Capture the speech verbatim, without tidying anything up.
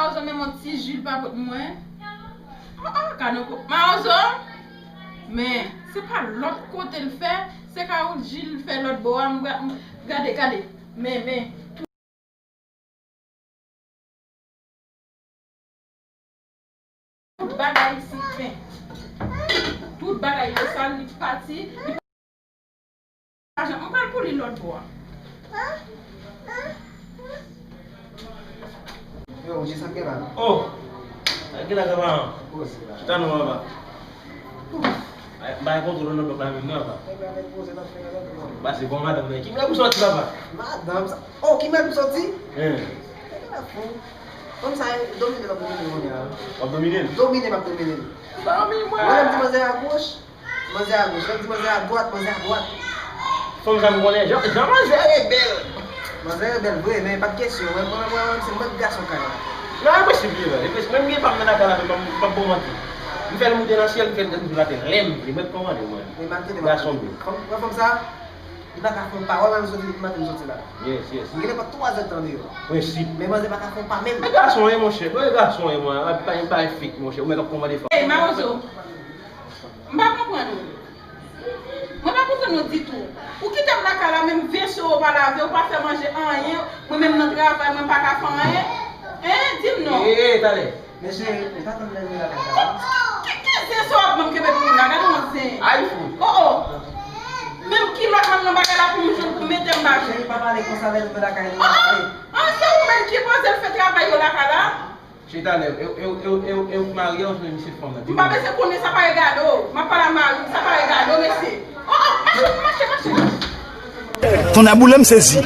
Mawozo, men yon ti ji l pa pot mwen. Oh, oh, ka nan ko. Mawozo! Men, se pa lòt kote l fè, se ka yon ji l fè lòt bò a, m ga-, m, gade, gade. Men, men. Tout bagay isit, men. Tout bagay yo sal, li pati, li pa jan. M pral pou li lòt bò a. Yo, Oji, sa k gen la? Oh! Sa k gen la, Gabaran? Koze la. Chita non, papa. M pa gen kontwòl nan blòk la menm non, papa. Nèg la met koze nan fè nan blòk. Pase bon madanm nan. Ki mèt pou sòti, papa? Madanm sa. Oh, ki mèt pou sòti? Hein. Nèg la fou. Fanm sa domine l ap domine l kounye a. W ap domine l? Domine m ap domine l. Zanmi mwen. Mwen lè m di manzè a goch, manzè a goch. Lè m di manzè a dwat, manzè a dwat. Fanm sa m konnen, jan, jan manzè rebèl. Manzè rebèl vre, men pa t kesyon. Mwen, mwen, mwen, mwen, se mwen k gason kay la. Non, e prensip li ye, men. E prensip. Mwen, m gen pa m nan lakay la, men m p ap ba w manti. M fè l moute nan syèl, m fè l desann sou latè. Lè m vle, mwen k kòmande, mwen. Men m ap tande, m ap tande. Gason m ye. Fanm, wè fanm sa, li pa ka fè yon pawòl, mwen m soti depi maten, m soti la. Yes, yes. M gen nenpòt twa zè tan deyò. Prensip. Men manzè pa ka fè yon pa menm. E gason ye, monchè. Mwen, e gason ye, mwen. Pa, pa, pa fake, monchè. Ou mèt ap kòmande fanm. Ey, Mawozo. M pa konprann ou. Mwen pa konprann ou ditou. Ou kite m lakay la, menm veso ou pa lave, ou pa fè manje anyen. Mwen menm nan travay, mwen pa ka fè anyen. Hein, di m non. E, e, e, talè. Mesye, ou pa konn lè m lakay la. Ki, ki zen sa w ap ban m kenbe pou ou la? Gade yon zen. Ay, fou. Oh, oh. Menm kilòt m ap nan bagay la pou m jwenn pou mete m ba jwenn. Cheri, pa pale konsa lè nou lakay nou. Oh, oh. An, se ou menm ki poze l fè travay yo lakay la? Chita lè, e, e, e, e, e ou k marye, ou se misye fanm nan. M pa bezwen konnen, sa pa regade w. M ap pale a mari m, sa pa regade w, mesye. Oh, oh, mache, mache, mache. Tonnè boule m sezi.